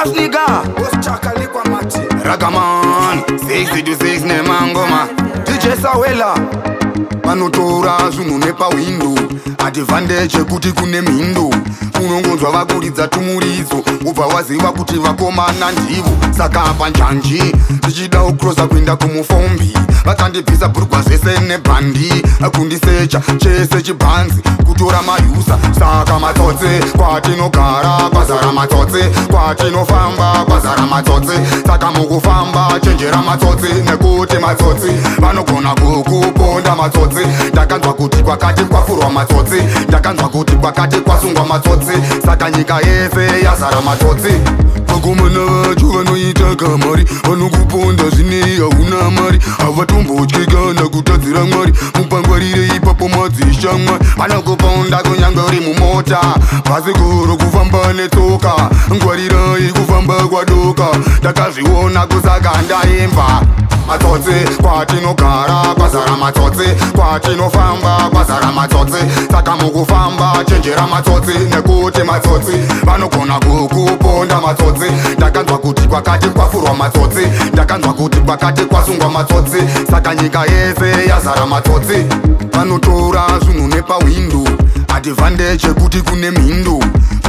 Rasniga. Ragaman 6 to 6 nemangoma. DJ Sawela. Vanotora zvinhu nepahwindo, advantage yekuti kune mhindo. Unongonzwa vakuridza tumuridzo, ubva waziva kuti vakomana ndivo. Saka panjanji ndichida kukrosa kuenda kumufombi, vakandibvisa bhurugwa zvese nebhandi, kundisecha chese chibhanzi, kutora mayusa. Saka matsotsi kwatinogara kwazara matsotsi, kwatinofamba kwazara matsotsi. Saka mukufamba chenjera matsotsi, nekuti matsotsi vanogona kukuponda matsotsi. Ndakanzwa kuti kwakati kwafurwa matsotsi, ndakanzwa kuti kwakati kwasungwa matsotsi. Saka nyika yese yazara matsotsi. Vakomana vacho vanoita kamari, vanokuponda zvinei hauna mari. Havatombotyi kana kutadzira Mwari. Mupangwarire ipapo madzishamwa, vanokuponda kunyange uri mumota, bhasikoro, kufamba netsoka. Ngwarirai kufamba kwadoka, ndakazviona kusaka ndaimba. Matsotsi kwatinogara kwazara matsotsi, kwatinofamba kwazara matsotsi. Saka mukufamba chenjera matsotsi, nekuti matsotsi vanogona kukuponda matsotsi. Ndakanzwa kuti kwakati kwafurwa matsotsi, ndakanzwa kuti kwakati kwasungwa matsotsi. Saka nyika yese yazara matsotsi. Vanotora zvinhu nepahwindo, advantage yekuti kune mhindo.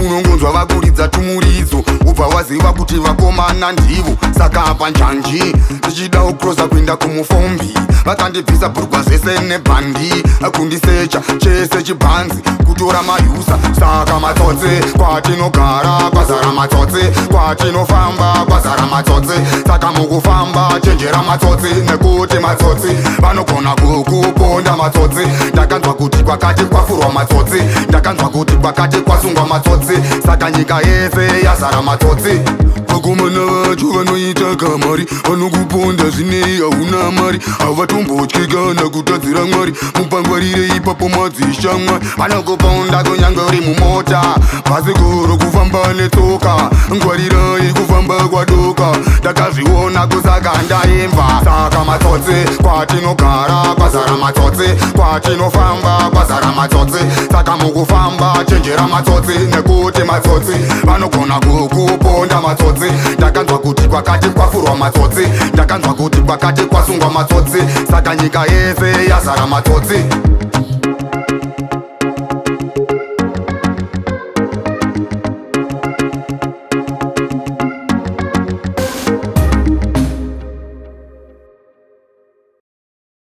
Unongonzwa vakuridza tumuridzo, ubva waziva kuti vakomana ndivo. Saka panjanji ndichida kukrosa kuenda kumufombi, vakandibvisa bhurugwa zvese nebhandi, kundisecha chese chibhanzi, kutora mayusa. Saka matsotsi kwatinogara kwazara matsotsi, kwatinofamba kwazara matsotsi. Saka mukufamba chenjera matsotsi, nekuti matsotsi vanogona kukuponda matsotsi. Ndakanzwa kuti kwakati kwafurwa matsotsi, ndakanzwa kuti kwakati kwasungwa matsotsi. Saka nyika yese yazara matsotsi. Vakomana vacho vanoita kamari, vanokuponda zvinei hauna mari. Havatombotyi kana kutadzira Mwari. Mupangwarire ipapo madzishamwa, vanokuponda kunyange uri mumota, bhasikoro, kufamba netsoka. Ngwarirai kufamba kwadoka, ndakazviona kusaka ndaimba. Saka matsotsi kwatinogara kwazara matsotsi, kwatinofamba kwazara matsotsi. Saka mukufamba chenjera matsotsi, nekuti matsotsi vanogona kukuponda matsotsi. Ndakanzwa kuti kwakati kwafurwa matsotsi, ndakanzwa kuti kwakati kwasungwa matsotsi. Saka nyika yese yazara matsotsi.